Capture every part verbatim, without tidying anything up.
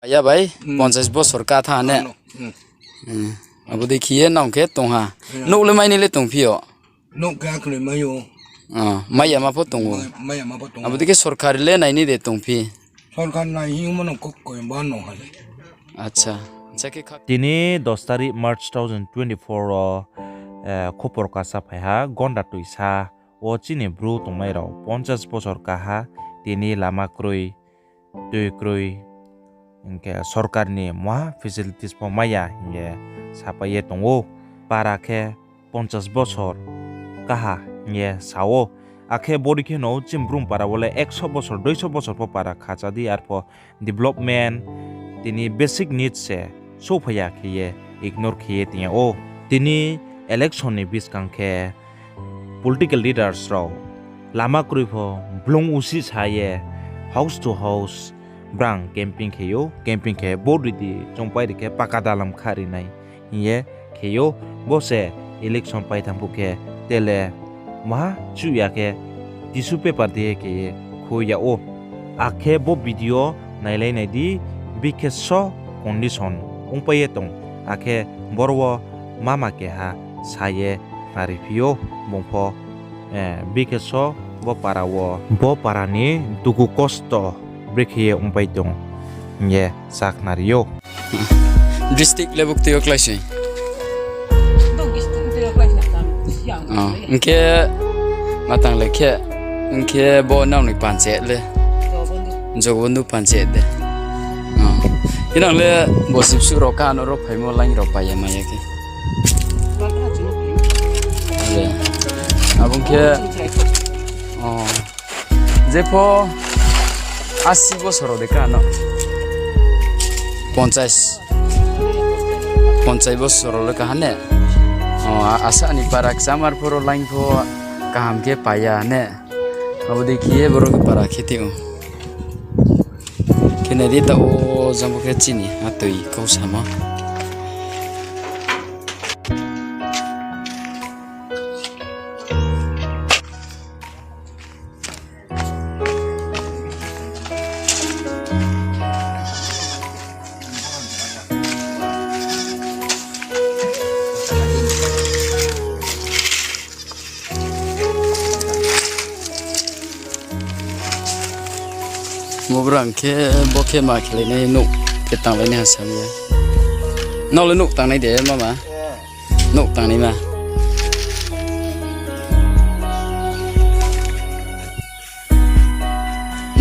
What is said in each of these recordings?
Ya bai, ponchas bosor ka tha ne? Abo dei khe ye nang khe tong ha. Nouh le mai ni le tongphi yo? Nouh khe akhlai mai ou. Mai ya ma pho tong ou. Abo dei khe sorkari le nai ni de tongphi? Sorkar nai hing mo no kok koi ba no ha le. Acha, acha khe kha. Tini dos tarik March two thousand twenty-four wo, khopor kasa phai ha, Gonda Tuisa wo chini bru tongnai rao ponchas bosor ka ha, tini lama kroi, tui kroi, hing khe sorkar ni muha facilities pho mai ya hing ye sapai ye tong ou. Para khe ponchas bosor ka ha hing ye sa ou. Akhe bodi khe no chini bru para wo le ekso bosor, duiso bosor pho para khacha di, arpho development, tini basic needs se souhphai ya khe ye ignore khe ye tong ya ou. Tini election ni buskang khe political leaders rao lama kroi pho blung usih sa ye house to house brang camping khe ou, camping khe vote ri di, chungpai ri khe paka dalam kha ri nai hing ye khe ou. Bo se election pai thanng phuh khe tele maha chuh ya khe tissue paper dei khe ye khui yag ou. Akhe bo video nailai nai di, bikhe so condition ongpai ye tong, akhe boro wo mama keha sa ye khnariphi ou, bung pho bikhe so bo para wo, bo para ni dugu kosto brekhe ye ongpai tong hing ye sa khnari ou. District le buktui yo kláisoi. Hing khe matang le khe, hing khe bo nang ni panchayat le? Jogobondhu panchayat de. Inang le bo sibsuh rao ka no ro phaimo line rao pai ya mai ya khe. Abo khe, jepho asi bosor rao de ka no? Ponchas, ponchas bosor rao le kaha ne? Asa ni para kcham arphuh rao line pho kaham khe pai ya ne? Abo dei khe ye boro khe para khe tong ou. Khe nai di taoh wo jang bo khe chini atoi kau samo. Bo brang khe, bo khe ma khelai nai, nouh khe tanglai nai ha sa ya. Nrao le nouh tangnai de, mama? Nouh tangnaima.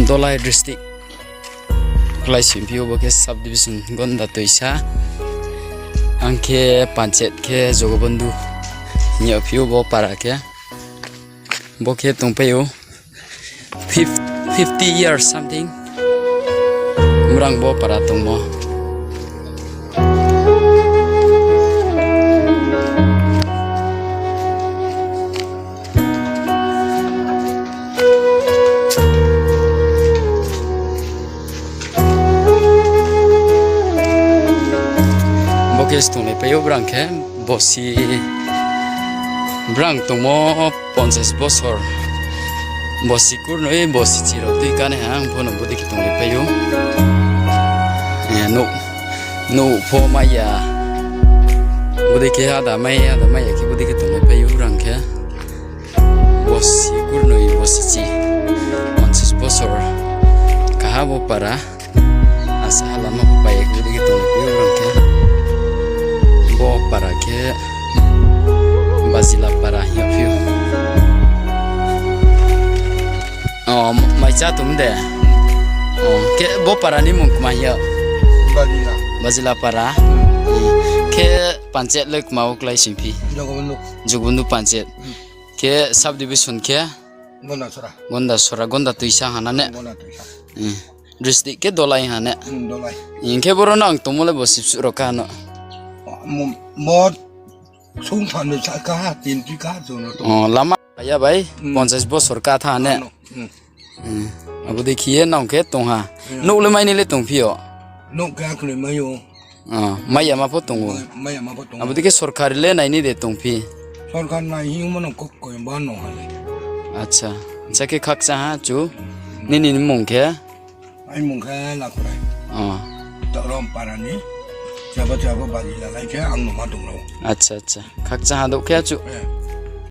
Dholai district. Kláisingphi ou bo khe subdivision Gonda Tuisa. Ang khe panchayat khe Jogobondhu hing yagphi ou bo para khe. Bo khe tongpai ou fifty years something. Mrang bo para tongmo. Bo khe se tonglaipai ou brang khe, bosi, brang tongmo ponchas bosor, bosi kurnoi, bosi chi rao tui kanaiha, ang pho no bodei khe tonglaipai ou. Nouh pho mai ya, bodei khe ada mai ya, ada mai ya khe bodei khe tonglaipai ou brang khe. Bosi kurnoi, bosi chi, ponchas bosor kaha bo para. Asa ha lama pho pai ya khe bodei khe tonglaipai ou brang khe. Bo para khe Bajila para hing yagphi ou. Maicha tong de. Khe bo para ni mung kma hing yo? Bajila para. Khe panchayat le kma wo kláisingphi? Jogobondhu panchayat. Khe subdivision khe? Gondasora, Gonda Tuisa ha na ne? District khe Dholai ha ne? Hing khe boro nang tongmo le bo sibsuh rao ka no? Lama ya bai ponchas bosor ka tha ne? Abo dei khe ye nang khe tong ha. Nouh le mai ni le tongphi yo? Mai ya ma pho tong ou. Abo dei khe sorkari le nai ni de tongphi? Acha, acha khe khakchang ha chu. Nini mung khe? Aini mung khe Lakhrai. Para ni, jaba jaba baji lalai khe ang no ma tong rao. Acha, acha. Khakchang ha douh khe achu.